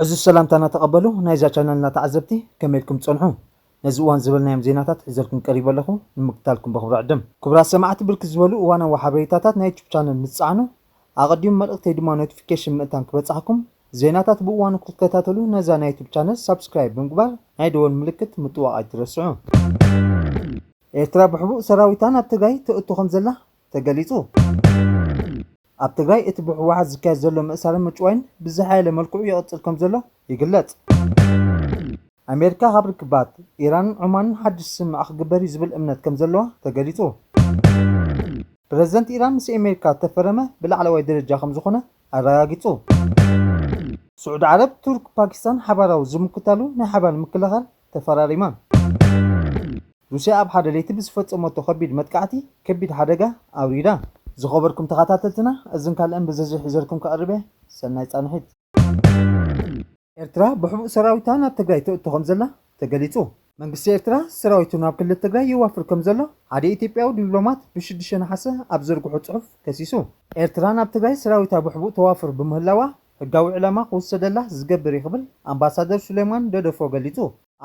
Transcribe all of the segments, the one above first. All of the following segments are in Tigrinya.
እዚ ሰላምታና ተቐበሉ ናይዛ ቻነልና ተዓዘብቲ፣ ከመይ ኢልኩም ትጸንሑ? ነዚ እዋን ዝበልናዮም ዜናታት ሒዘልኩም ቀሪበ ኣለኹ፣ ንምክታልኩም ብኽብሪ ዕድም። ክቡራት ሰማዕቲ፣ ብርክት ዝበሉ እዋናዊ ሓበሬታታት ናይ ዩቱብ ቻነል ምስ ትጸዓኑ፣ ኣቐዲሙ መልእኽተይ ድማ ኖቲፊኬሽን ምእንታን ክበጽሓኩም፣ ዜናታት ብእዋኑ ክትከታተሉ ነዛ ናይ ዩቱብ ቻነል ሳብስክራይብ ብምግባር ናይ ደወል ምልክት ምጥዋቕ ኣይትረስዑ። ኤርትራ ብሕቡእ ሰራዊታ ናብ ትግራይ ትእቱ ከም ዘላ ተገሊጹ። ኣብ ትግራይ እቲ ብህወሓት ዝካየድ ዘሎ ምእሳርን ምጭዋይን ብዝሓየለ መልክዑ ይቕጽል ከም ዘሎ ይግለጽ። ኣሜሪካ ካብ ርክባት ኢራንን ዑማንን ሓድሽ ስምምዕ ክግበር እዩ ዝብል እምነት ከም ዘለዋ ተገሊጹ። ፕረዚደንት ኢራን ምስ ኣሜሪካ ተፈረመ ብላዕለዋይ ደረጃ ከም ዝኾነ ኣረጋጊጹ። ስዑዲ ዓረብ፣ ቱርክ፣ ፓኪስታን ሓባራዊ ዝምክታሉ ናይ ሓባር ምክልኻል ተፈራሪማ። ሩስያ ኣብ ሓደ ለይቲ ብዝፈጸመቶ ከቢድ መጥቃዕቲ ከቢድ ሓደጋ ኣውሪዳ። ዝኸበርኩም ተኸታተልትና፣ እዝን ካልእን ብዝርዝር ሒዘልኩም ክቐርብ እየ። ሰናይ ጻንሒት። ኤርትራ ብሕቡእ ሰራዊታ ናብ ትግራይ ትእቱ ከም ዘላ ተገሊጹ። መንግስቲ ኤርትራ ሰራዊቱ ናብ ክልል ትግራይ የዋፍር ከም ዘሎ ሓደ ኢትዮጵያዊ ዲፕሎማት ብሽዱሽተ ነሓሰ ኣብ ዘርግሖ ጽሑፍ ከሲሱ። ኤርትራ ናብ ትግራይ ሰራዊታ ብሕቡእ ተዋፍር ብምህላዋ ሕጋዊ ዕላማ ክውሰደላ ዝገብር እዩ ክብል ኣምባሳደር ሱሌማን ደደፎ ገሊጹ።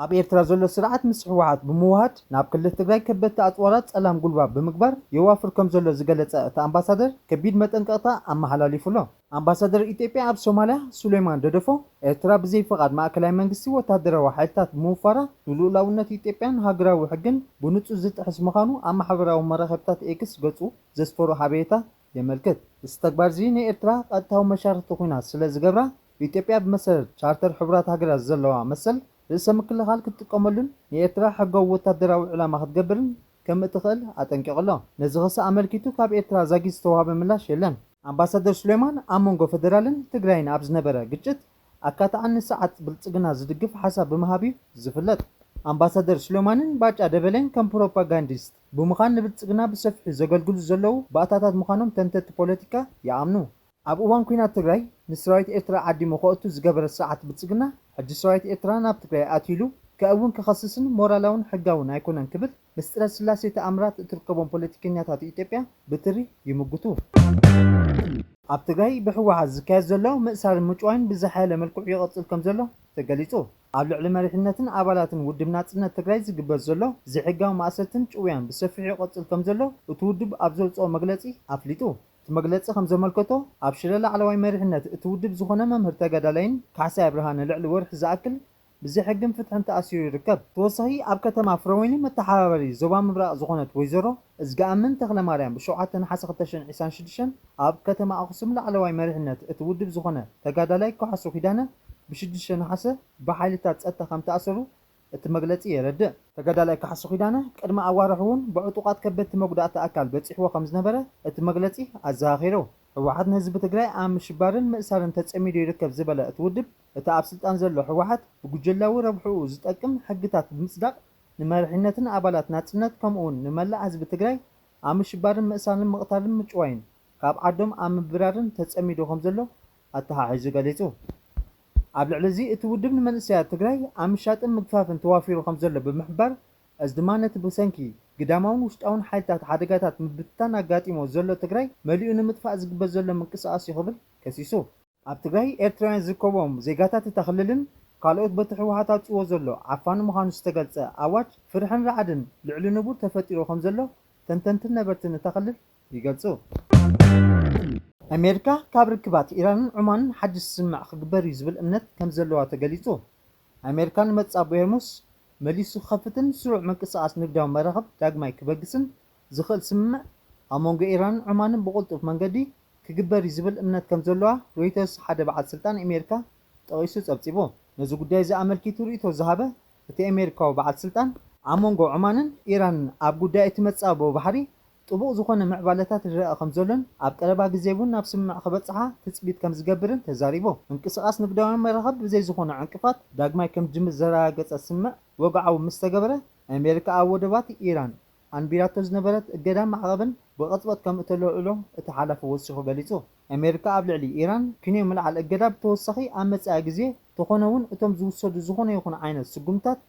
ኣብ ኤርትራ ዘሎ ስርዓት ምስ ህወሓት ብምውሃድ ናብ ክልል ትግራይ ከበድቲ ኣጽዋራት ጸላም ጉልባብ ብምግባር የዋፍር ከም ዘሎ ዝገለጸ እቲ ኣምባሳደር ከቢድ መጠንቀቕታ ኣመሓላሊፉ ኣሎ። ኣምባሳደር ኢትዮጵያ ኣብ ሶማልያ ሱሌማን ደደፎ፣ ኤርትራ ብዘይ ፍቓድ ማእከላይ መንግስቲ ወታደራዊ ሓይልታት ብምውፋራ ንልኡላውነት ኢትዮጵያን ሃገራዊ ሕግን ብንጹር ዝጥሕስ ምዃኑ ኣብ ማሕበራዊ መራኸብታት ኤክስ ገጹ ዘስፈሮ ሓበሬታ የመልክት። እዚ ተግባር እዚ ንኤርትራ ቀጥታዊ መሻርኽቲ ኲናት ስለ ዝገብራ፣ ኢትዮጵያ ብመሰረት ቻርተር ሕቡራት ሃገራት ዘለዋ መሰል ርእሰ ምክልኻል ክትጥቀመሉን ንኤርትራ ሕጋዊ ወታደራዊ ዕላማ ክትገብርን ከም እትኽእል ኣጠንቂቑ ኣሎ። ነዚ ክሲ ኣመልኪቱ ካብ ኤርትራ ዛጊት ዝተዋህበ ምላሽ የለን። ኣምባሳደር ሱሌማን ኣብ መንጎ ፈደራልን ትግራይን ኣብ ዝነበረ ግጭት ኣካታዕን ንስርዓት ብልጽግና ዝድግፍ ሓሳብ ብምሃብ እዩ ዝፍለጥ። ኣምባሳደር ሱሌማንን ባጫ ደበሌን ከም ፕሮፓጋንዲስት ብምዃን ንብልጽግና ብሰፊሑ ዘገልግሉ ዘለዉ ባእታታት ምዃኖም ተንተንቲ ፖለቲካ ይኣምኑ። ኣብ እዋን ኲናት ትግራይ ንሰራዊት ኤርትራ ዓዲሙ ከእቱ ዝገበረ ስርዓት ብልጽግና፣ ሕጂ ሰራዊት ኤርትራ ናብ ትግራይ ኣትዩ ኢሉ ከእውን ክኸስስን ሞራላውን ሕጋውን ኣይኮነን ክብል ምስጢረ ስላሴ ተኣምራት እትርከቦም ፖለቲከኛታት ኢትዮጵያ ብትሪ ይምጉቱ። ኣብ ትግራይ ብህወሓት ዝካየድ ዘሎ ምእሳርን ምጭዋይን ብዝሓየለ መልክዑ ይቐጽል ከም ዘሎ ተገሊጹ። ኣብ ልዕሊ መሪሕነትን ኣባላትን ውድብ ናጽነት ትግራይ ዝግበር ዘሎ ዘይሕጋዊ ማእሰርትን ጭውያን ብሰፊሑ ይቐጽል ከም ዘሎ እቲ ውድብ ኣብ ዘውጽኦ መግለጺ ኣፍሊጡ። እቲ መግለጺ ከም ዘመልከቶ፣ ኣብ ሽረ ላዕለዋይ መሪሕነት እቲ ውድብ ዝኾነ መምህር ተጋዳላይን ካሕሳይ ኣብርሃ ንልዕሊ ወርሒ ዝኣክል ብዘይ ሕግን ፍትሕን ተኣሲሩ ይርከብ። ተወሳኺ ኣብ ከተማ ፍረወይኒ መተሓባበሪ ዞባ ምብራቕ ዝኾነት ወይዘሮ እዝግኣምን ተኽለማርያም ብሸውዓተ ነሓሰ ክልተ ሽሕን ዕስራን ሽዱሽተን ኣብ ከተማ ኣኽሱም ላዕለዋይ መሪሕነት እቲ ውድብ ዝኾነ ተጋዳላይ ካሕሱ ኪዳነ ብሽዱሽተ ነሓሰ ብሓይልታት ጸጥታ ከም ተኣሰሩ እቲ መግለጺ የረድእ። ተጋዳላይ ካሕሱ ኪዳነ ቅድሚ ኣዋርሕ እውን ብዕጡቓት ከበድቲ መጉዳእቲ ኣካል በጺሕዎ ከም ዝነበረ እቲ መግለጺ ኣዘኻኺሩ። ህወሓት ንህዝቢ ትግራይ ኣብ ምሽባርን ምእሳርን ተጸሚዱ ይርከብ ዝበለ እቲ ውድብ፣ እቲ ኣብ ስልጣን ዘሎ ህወሓት ብጉጀላዊ ረብሕኡ ዝጠቅም ሕግታት ብምጽዳቕ ንመሪሕነትን ኣባላት ናጽነት ከምኡውን ንመላእ ህዝቢ ትግራይ ኣብ ምሽባርን ምእሳርን ምቕታልን ምጭዋይን ካብ ዓዶም ኣብ ምብራርን ተጸሚዱ ከም ዘሎ ኣተሓሒዙ ገሊጹ። ኣብ ልዕሊ እዚ እቲ ውድብ ንመንእሰያት ትግራይ ኣብ ምሻጥን ምግፋፍን ተዋፊሩ ከም ዘሎ ብምሕባር፣ እዚ ድማ ነቲ ብሰንኪ ግዳማውን ውሽጣውን ሓይልታት ሓደጋታት ምብትታን ኣጋጢሞ ዘሎ ትግራይ መሊኡ ንምጥፋእ ዝግበር ዘሎ ምንቅስቓስ እዩ ክብል ከሲሱ። ኣብ ትግራይ ኤርትራውያን ዝርከቦም ዜጋታት እታ ክልልን ካልኦት በቲ ህወሓት ኣውጺዎ ዘሎ ዓፋኒ ምዃኑ ዝተገልጸ ኣዋጅ ፍርሕን ራዕድን ልዕሊ ንቡር ተፈጢሩ ከም ዘሎ ተንተንትን ነበርትን እታ ክልል ይገልጹ። ኣሜሪካ ካብ ርክባት ኢራንን ዑማንን ሓድሽ ስምምዕ ክግበር እዩ ዝብል እምነት ከም ዘለዋ ተገሊጹ። ኣሜሪካ ንመጻቦ ሄርሙስ መሊሱ ክኸፍትን ስሩዕ ምንቅስቓስ ንግዳዊ መራኽብ ዳግማይ ክበግስን ዝኽእል ስምምዕ ኣብ መንጎ ኢራንን ዑማንን ብቕልጡፍ መንገዲ ክግበር እዩ ዝብል እምነት ከም ዘለዋ ሮይተርስ ሓደ በዓል ስልጣን ኣሜሪካ ጠቒሱ ጸብጺቡ። ነዚ ጉዳይ እዚ ኣመልኪቱ ርእይቶ ዝሃበ እቲ ኣሜሪካዊ በዓል ስልጣን፣ ኣብ መንጎ ዑማንን ኢራንን ኣብ ጉዳይ እቲ መጻብቦ ባሕሪ ጥቡቕ ዝኾነ ምዕባለታት ይረኣ ከም ዘሎን ኣብ ቀረባ ግዜ እውን ናብ ስምምዕ ክበጽሓ ትጽቢት ከም ዝገብርን ተዛሪቡ። ምንቅስቓስ ንግዳውያን መራኽብ ብዘይ ዝኾነ ዕንቅፋት ዳግማይ ከም ዝጅምር ዘረጋገጸ ስምምዕ ወግዓዊ ምስ ተገበረ፣ ኣሜሪካ ኣብ ወደባት ኢራን ኣንቢራቶ ዝነበረት እገዳን ማዕቐብን ብቕጽበት ከም እተልዕሎ እቲ ሓላፊ ወሲኹ ገሊጹ። ኣሜሪካ ኣብ ልዕሊ ኢራን ክንዮ ምልዓል እገዳ ብተወሳኺ ኣብ መጻኢ ግዜ ተኾነ እውን እቶም ዝውሰዱ ዝኾነ ይኹን ዓይነት ስጉምታት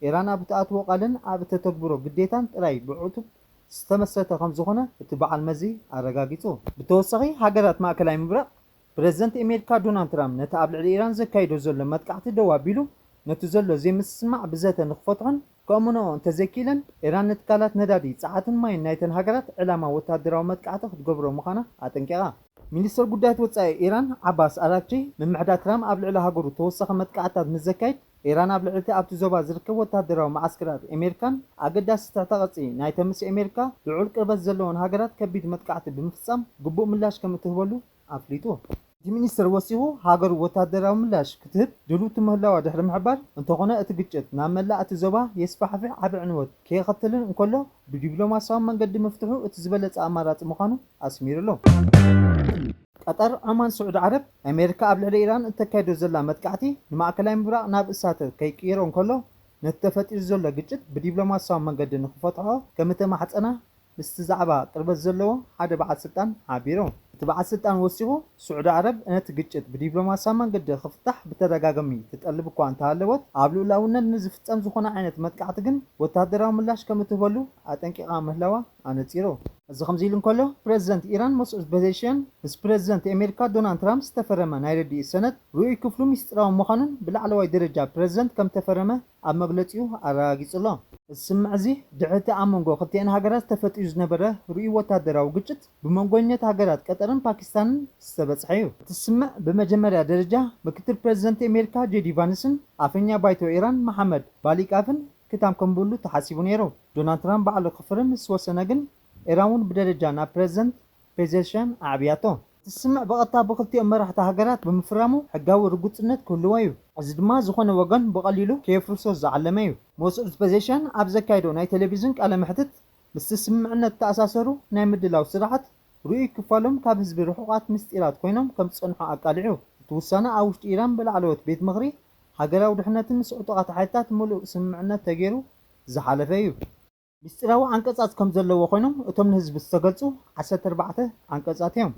ኢራን ኣብ እትኣትዎ ቃልን ኣብ እተተግብሮ ግዴታን ጥራይ ብዕቱብ ዝተመስረተ ከም ዝኾነ እቲ በዓል መዚ ኣረጋጊጹ። ብተወሳኺ ሃገራት ማእከላይ ምብራቕ ፕረዚደንት ኣሜሪካ ዶናልድ ትራምፕ ነቲ ኣብ ልዕሊ ኢራን ዘካይዶ ዘሎ መጥቃዕቲ ደው ኣቢሉ፣ ነቲ ዘሎ ዘይምስምማዕ ብዘተ ንክፈትሖን ከእምንኦ እንተዘይክኢለን፣ ኢራን ንትካላት ነዳዲ፣ ጸዓትን ማይን ናይተን ሃገራት ዕላማ ወተሃደራዊ መጥቃዕቲ ክትገብሮ ምዃና ኣጠንቂቓ። ሚኒስተር ጉዳያት ወጻኢ ኢራን ዓባስ ኣራግቺ፣ ምምሕዳር ትራምፕ ኣብ ልዕሊ ሃገሩ ተወሳኺ መጥቃዕትታት ምስ ዘካይድ፣ ኢራን ኣብ ልዕሊ እቲ ኣብቲ ዞባ ዝርከብ ወተሃደራዊ መዓስከራት ኣሜሪካን ኣገዳሲ ትሕተ ቅርጺ ናይተን ምስ ኣሜሪካ ልዑል ቅርበት ዘለወን ሃገራት ከቢድ መጥቃዕቲ ብምፍጻም ግቡእ ምላሽ ከም እትህበሉ ኣፍሊጡ። እቲ ሚኒስተር ወሲኹ፣ ሃገሩ ወተሃደራዊ ምላሽ ክትህብ ድልውቲ ምህላዋ ድሕሪ ምሕባር፣ እንተኾነ እቲ ግጭት ናብ መላእ እቲ ዞባ የስፋሕፍሕ ዓቢ ዕንወት ከየኸትልን እንከሎ፣ ብዲፕሎማስያዊ መንገዲ ምፍትሑ እቲ ዝበለጸ ኣማራጺ ምዃኑ ኣስሚሩሉ። ቀጠር፣ ዖማን፣ ስዑዲ ዓረብ፣ ኣሜሪካ ኣብ ልዕሊ ኢራን እተካይዶ ዘላ መጥቃዕቲ ንማእከላይ ምብራቕ ናብ እሳተ ከይቅይሮ እንከሎ፣ ነቲ ተፈጢሩ ዘሎ ግጭት ብዲፕሎማስያዊ መንገዲ ንክፈትሖ ከም እተማሕጸና ምስቲ ዛዕባ ቅርበት ዘለዎ ሓደ በዓል ስልጣን ሓቢሩ። እቲ በዓል ስልጣን ወሲኹ፣ ስዑዲ ዓረብ ነቲ ግጭት ብዲፕሎማስያዊ መንገዲ ክፍታሕ ብተደጋጋሚ ትጠልብ እኳ እንተሃለወት፣ ኣብ ልኡላውነት ንዝፍጸም ዝኾነ ዓይነት መጥቃዕቲ ግን ወተሃደራዊ ምላሽ ከም እትህበሉ ኣጠንቂቓ ምህላዋ ኣነጺሩ። እዚ ከምዚ ኢሉ እንከሎ፣ ፕረዚደንት ኢራን መስዑድ ፔዜሽያን ምስ ፕረዚደንት ኣሜሪካ ዶናልድ ትራምፕ ዝተፈረመ ናይ ርድኢት ሰነድ ርኡይ ክፍሉ ሚስጢራዊ ምዃኑን ብላዕለዋይ ደረጃ ፕረዚደንት ከም ተፈረመ ኣብ መግለጺኡ ኣረጋጊጹ ኣሎ። እዚ ስምምዕ እዚ ድሕሪ እቲ ኣብ መንጎ ክልቲኣን ሃገራት ተፈጢሩ ዝነበረ ርኡይ ወተሃደራዊ ግጭት ብመንጎኝነት ሃገራት ቀጠርን ፓኪስታንን ዝተበጽሐ እዩ። እቲ ስምምዕ ብመጀመርያ ደረጃ ምክትል ፕረዚደንት ኣሜሪካ ጄዲ ቫንስን ኣፈኛ ባይቶ ኢራን መሓመድ ባሊቃፍን ክታም ከምብሉ ተሓሲቡ ነይሩ። ዶናልድ ትራምፕ ባዕሉ ክፍርም ምስ ወሰነ ግን፣ ኢራን እውን ብደረጃ ናብ ፕረዚደንት ፔዜሽያን ኣዕብያቶ። እቲ ስምምዕ ብቐጥታ ብክልቲኦም መራሕቲ ሃገራት ብምፍራሙ ሕጋዊ ርጉጽነት ክህልዎ እዩ። እዚ ድማ ዝኾነ ወገን ብቐሊሉ ከየፍርሶ ዝዓለመ እዩ። መስዑድ ፔዜሽያን ኣብ ዘካየዶ ናይ ቴሌቪዥን ቃለ መሕትት፣ ምስቲ ስምምዕነት ዝተኣሳሰሩ ናይ ምድላው ስራሓት ርኡይ ክፋሎም ካብ ህዝቢ ርሑቓት ምስጢራት ኮይኖም ከም ዝጸንሑ ኣቃሊዑ። እቲ ውሳነ ኣብ ውሽጢ ኢራን ብላዕለዎት ቤት ምኽሪ ሃገራዊ ድሕነትን ምስ ዕጡቓት ሓይልታት ምሉእ ስምምዕነት ተገይሩ ዝሓለፈ እዩ። ምስጢራዊ ዓንቀጻት ከም ዘለዎ ኮይኖም እቶም ንህዝቢ ዝተገልጹ ዓሰርተ ኣርባዕተ ዓንቀጻት እዮም።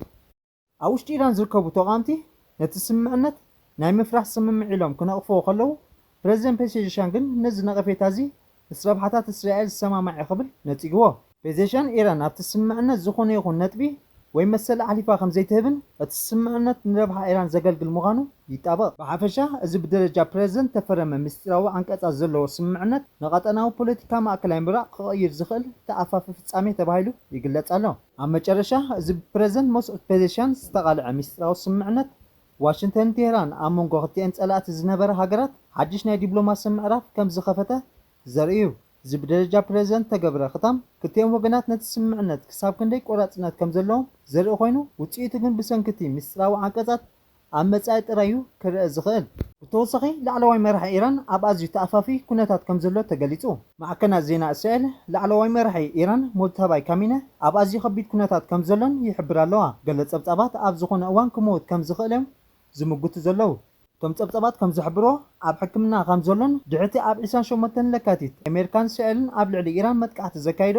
ኣብ ውሽጢ ኢራን ዝርከቡ ተቓወምቲ ነቲ ስምምዕነት ናይ ምፍራሕ ስምምዕ ኢሎም ክነቕፍዎ ከለዉ፣ ፕረዚደንት ፔዜሽያን ግን ነዚ ነቐፌታ እዚ ምስ ረብሓታት እስራኤል ዝሰማማዕ እዩ ክብል ነጺግዎ። ፔዜሽያን ኢራን ኣብቲ ስምምዕነት ዝኾነ ይኹን ነጥቢ ወይ መሰል ኣሕሊፋ ከም ዘይትህብን እቲ ስምምዕነት ንረብሓ ኢራን ዘገልግል ምዃኑ ይጣበቕ። ብሓፈሻ፣ እዚ ብደረጃ ፕረዚደንት ተፈረመ ምስጢራዊ ዓንቀጻት ዘለዎ ስምምዕነት ንቐጠናዊ ፖለቲካ ማእከላይ ምብራቕ ክቕይር ዝኽእል ተኣፋፊ ፍጻሜ ተባሂሉ ይግለጽ ኣሎ። ኣብ መጨረሻ፣ እዚ ብፕረዚደንት መስዑድ ፔዜሽያን ዝተቓልዐ ምስጢራዊ ስምምዕነት፣ ዋሽንግተንን ቴህራን ኣብ መንጎ ክልቲኤን ጸላእቲ ዝነበራ ሃገራት ሓድሽ ናይ ዲፕሎማሲ ምዕራፍ ከም ዝኸፈተ ዘርኢ እዩ። እዚ ብደረጃ ፕረዚደንት ተገብረ ክታም፣ ክልቲኦም ወገናት ነቲ ስምምዕነት ክሳብ ክንደይ ቆራጽነት ከም ዘለዎም ዘርኢ ኮይኑ፣ ውጽኢቱ ግን ብሰንኪ እቲ ምስጢራዊ ዓንቀጻት ኣብ መጻኢ ጥራይ እዩ ክረአ ዝኽእል። ብተወሳኺ፣ ላዕለዋይ መራሒ ኢራን ኣብ ኣዝዩ ተኣፋፊ ኩነታት ከም ዘሎ ተገሊጹ። ማዕከናት ዜና እስራኤል፣ ላዕለዋይ መራሒ ኢራን ሞጅታባይ ካሚነ ኣብ ኣዝዩ ከቢድ ኩነታት ከም ዘሎን ይሕብራ ኣለዋ። ገለ ጸብጻባት ኣብ ዝኾነ እዋን ክመውት ከም ዝኽእል እዮም ዝምጉቱ ዘለዉ። እቶም ጸብጻባት ከም ዝሕብሮ፣ ኣብ ሕክምና ከም ዘሎን ድሕርቲ ኣብ ዕስራን ሸሞንተን ለካቲት ኣሜሪካን እስራኤልን ኣብ ልዕሊ ኢራን መጥቃዕቲ ዘካይዶ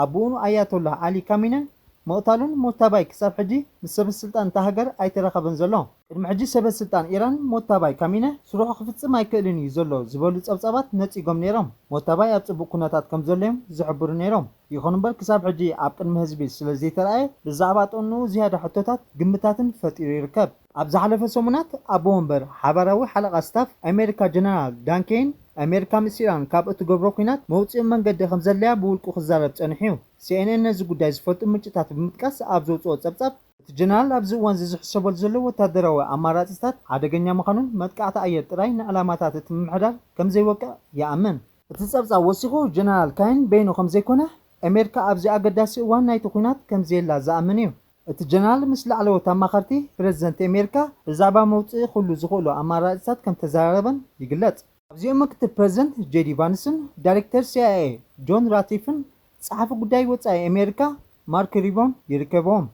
ኣቦኡን ኣያቶላህ ዓሊ ካሚነን ምቕታሉን ሞጅታባይ ክሳብ ሕጂ ምስ ሰበ ስልጣን እታ ሃገር ኣይተራኸበን ዘሎ። ቅድሚ ሕጂ ሰበ ስልጣን ኢራን ሞጅታባይ ካሚነ ስርሑ ክፍጽም ኣይክእልን እዩ ዘሎ ዝበሉ ጸብጻባት ነጺጎም ነይሮም። ሞጅታባይ ኣብ ጽቡቕ ኩነታት ከም ዘሎ እዮም ዝሕብሩ ነይሮም። ይኹን እምበር ክሳብ ሕጂ ኣብ ቅድሚ ህዝቢ ስለ ዘይተራእየ ብዛዕባ ጥዕንኡ ዝያዳ ሕቶታት ግምታትን ፈጢሩ ይርከብ። ኣብ ዝሓለፈ ሰሙናት ኣቦ ወንበር ሓባራዊ ሓለቓ ስታፍ ኣሜሪካ ጀነራል ዳን ኬን ኣሜሪካ ምስ ኢራን ካብ እትገብሮ ኲናት መውጽኢ መንገዲ ከም ዘድልያ ብውልቁ ክዛረብ ጸኒሑ እዩ። ሲኤንኤን ነዚ ጉዳይ ዝፈልጡ ምንጭታት ብምጥቃስ ኣብ ዘውጽኦ ጸብጻብ፣ እቲ ጀነራል ኣብዚ እዋን እዚ ዝሕሰበሉ ዘሎ ወታደራዊ ኣማራጺታት ሓደገኛ ምዃኑን መጥቃዕቲ ኣየር ጥራይ ንዕላማታት እቲ ምምሕዳር ከም ዘይወቅዕ ይኣምን። እቲ ጸብጻብ ወሲኹ፣ ጀነራል ካይን በይኑ ከም ዘይኮነ ኣሜሪካ ኣብዚ ኣገዳሲ እዋን ናይቲ ኲናት ከም ዘየላ ዝኣምን እዩ። እቲ ጀነራል ምስ ላዕለዎት ኣማኸርቲ ፕረዚደንት ኣሜሪካ ብዛዕባ መውጽኢ ኩሉ ዝኽእሉ ኣማራጺታት ከም ተዘራረበን ይግለጽ። ኣብዚኦም ምክትል ፕረዚደንት ጄዲ ቫንስን ዳይሬክተር ሲኣይኤ ጆን ራትክሊፍን ጸሓፊ ጉዳይ ወጻኢ ኣሜሪካ ማርክ ሩቢዮን ይርከብዎም።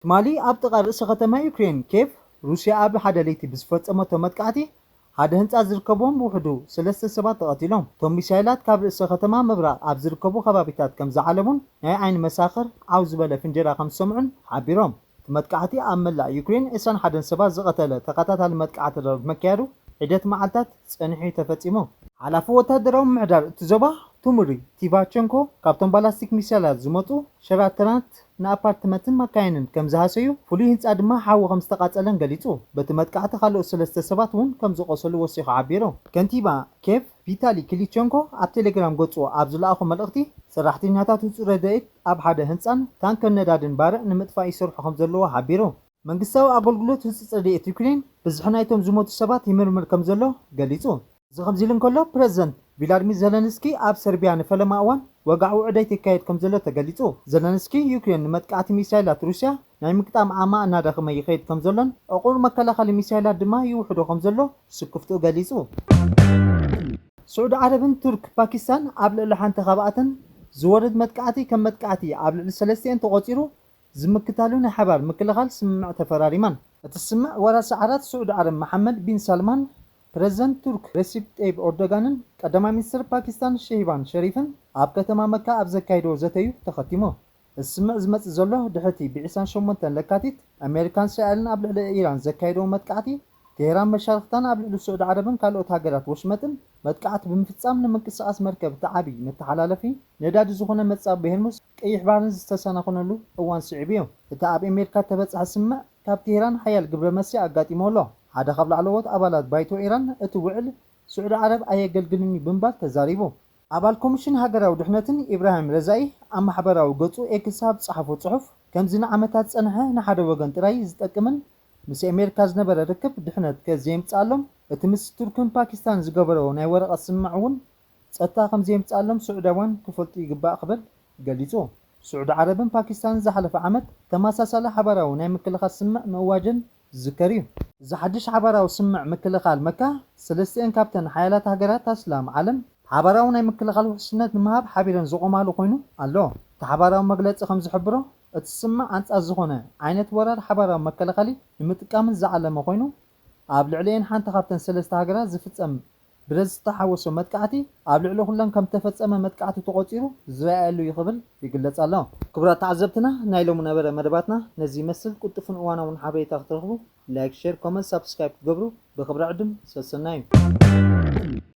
ትማሊ ኣብ ጥቓ ርእሰ ከተማ ዩክሬን ኬቭ፣ ሩስያ ኣብ ሓደ ለይቲ ብዝፈጸመቶ መጥቃዕቲ ሓደ ህንጻ ዝርከብዎም ብውሕዱ ሰለስተ ሰባት ተቐቲሎም። እቶም ሚሳይላት ካብ ርእሰ ከተማ ምብራቕ ኣብ ዝርከቡ ከባቢታት ከም ዝዓለሙን ናይ ዓይኒ መሳኽር ዓው ዝበለ ፍንጀራ ከም ዝሰምዑን ሓቢሮም። እቲ መጥቃዕቲ ኣብ መላእ ዩክሬን ዕስራን ሓደን ሰባት ዝቐተለ ተኸታታሊ መጥቃዕቲ ዶብ ምክያዱ ሒደት መዓልታት ጸኒሑ እዩ ተፈጺሙ። ሓላፊ ወታደራዊ ምምሕዳር እቲ ዞባ ቱሙሪ ቲቫቸንኮ ካብቶም ባላስቲክ ሚሳይላት ዝመጡ ሸራተራት ንኣፓርትመንትን መካይንን ከም ዝሃሰዩ፣ ፍሉይ ህንፃ ድማ ሓዊ ከም ዝተቓፀለን ገሊፁ። በቲ መጥቃዕቲ ካልኦት ሰለስተ ሰባት እውን ከም ዝቖሰሉ ወሲኹ ሓቢሩ። ከንቲባ ኬቭ ቪታሊ ክሊቸንኮ ኣብ ቴሌግራም ገፁ ኣብ ዝለኣኾ መልእኽቲ፣ ሰራሕተኛታት ውፁእ ረድኤት ኣብ ሓደ ህንፃን ታንከር ነዳድን ባርዕ ንምጥፋእ ይሰርሑ ከም ዘለዎ ሓቢሩ። መንግስታዊ ኣገልግሎት ህጹጽ ረድኤት ዩክሬን ብዝሒ ናይቶም ዝሞቱ ሰባት ይምርምር ከም ዘሎ ገሊጹ። እዚ ከምዚ ኢሉ እንከሎ፣ ፕረዚደንት ቪላድሚር ዘለንስኪ ኣብ ሰርቢያ ንፈለማ እዋን ወግዓዊ ውዕደት ይካየድ ከም ዘሎ ተገሊጹ። ዘለንስኪ፣ ዩክሬን ንመጥቃዕቲ ሚሳይላት ሩስያ ናይ ምግጣም ዓቕማ እናደኸመ ይኸይድ ከም ዘሎን ዕቑር መከላኸሊ ሚሳይላት ድማ ይውሕዶ ከም ዘሎ ስክፍትኡ ገሊጹ። ስዑዲ ዓረብን ቱርክ ፓኪስታን ኣብ ልዕሊ ሓንቲ ካብኣተን ዝወርድ መጥቃዕቲ ከም መጥቃዕቲ ኣብ ልዕሊ ሰለስቲኤን ተቖጺሩ ዝምክታሉ ናይ ሓባር ምክልኻል ስምምዕ ተፈራሪማን። እቲ ስምምዕ ወራሲ ዓራት ስዑዲ ዓረብ መሓመድ ቢን ሳልማን፣ ፕረዚደንት ቱርክ ረሲፕ ጠይብ ኦርዶጋንን ቀዳማይ ሚኒስትር ፓኪስታን ሸህባን ሸሪፍን ኣብ ከተማ መካ ኣብ ዘካይድዎ ዘተዩ ተኸቲሙ። እቲ ስምምዕ ዝመጽእ ዘሎ ድሕርቲ ብዒስራን ሸሞንተን ለካቲት ኣሜሪካን እስራኤልን ኣብ ልዕሊ ኢራን ዘካይድዎ መጥቃዕቲ፣ ቴህራን መሻርኽታን ኣብ ልዕሊ ስዑዲ ዓረብን ካልኦት ሃገራት ወሽመጥን መጥቃዕቲ ብምፍጻም ንምንቅስቓስ መርከብ እቲ ዓቢ መተሓላለፊ ነዳዲ ዝኾነ መጻብቦ ሄርሙዝ ቀይሕ ባሕርን ዝተሰናኸነሉ እዋን ስዒቡ እዩ። እቲ ኣብ ኣሜሪካ እተበጽሐ ስምምዕ ካብ ቴህራን ሓያል ግብረ መልሲ ኣጋጢሞ ኣሎ። ሓደ ካብ ላዕለዎት ኣባላት ባይቶ ኢራን እቲ ውዕል ስዑዲ ዓረብ ኣየገልግልን እዩ ብምባል ተዛሪቡ። ኣባል ኮሚሽን ሃገራዊ ድሕነትን ኢብራሂም ረዛኢ ኣብ ማሕበራዊ ገጹ ኤክስ ኣብ ዝጸሓፎ ጽሑፍ፣ ከምዚ ንዓመታት ዝጸንሐ ንሓደ ወገን ጥራይ ዝጠቅምን ምስ ኣሜሪካ ዝነበረ ርክብ ድሕነት ከ ዘየምጽኣሎም፣ እቲ ምስ ቱርክን ፓኪስታን ዝገበሮ ናይ ወረቐት ስምምዕ እውን ጸጥታ ከም ዘየምጽኣሎም ስዑዳውያን ክፈልጡ ይግባእ ክብል ገሊጹ። ስዑዲ ዓረብን ፓኪስታንን ዝሓለፈ ዓመት ተመሳሳሊ ሓባራዊ ናይ ምክልኻል ስምምዕ ምእዋጀን ዝዝከር እዩ። እዚ ሓድሽ ሓባራዊ ስምምዕ ምክልኻል መካ፣ ሰለስቲኤን ካብተን ሓያላት ሃገራት ኣስላም ዓለም ሓባራዊ ናይ ምክልኻል ውሕስነት ንምሃብ ሓቢረን ዝቖማሉ ኮይኑ ኣሎ። እቲ ሓባራዊ መግለጺ ከም ዝሕብሮ፣ እቲ ስምምዕ ኣንጻር ዝኾነ ዓይነት ወራር ሓባራዊ መከላኸሊ ንምጥቃምን ዝዓለመ ኮይኑ፣ ኣብ ልዕሊኤን ሓንቲ ካብተን ሰለስተ ሃገራት ዝፍጸም ብረት ዝተሓወሶ መጥቃዕቲ ኣብ ልዕሊ ኩለን ከም ተፈጸመ መጥቃዕቲ ተቖጺሩ ዝረኣየሉ እዩ ክብል ይግለጽ ኣሎ። ክቡራት ተዓዘብትና፣ ናይ ሎሚ ነበረ መደባትና ነዚ ይመስል። ቅልጡፍን እዋናውን ሓበሬታ ክትረኽቡ ላይክ፣ ሼር፣ ኮመንት፣ ሳብስክራይብ ክትገብሩ ብኽብሪ ዕድም ሰሰናዩ።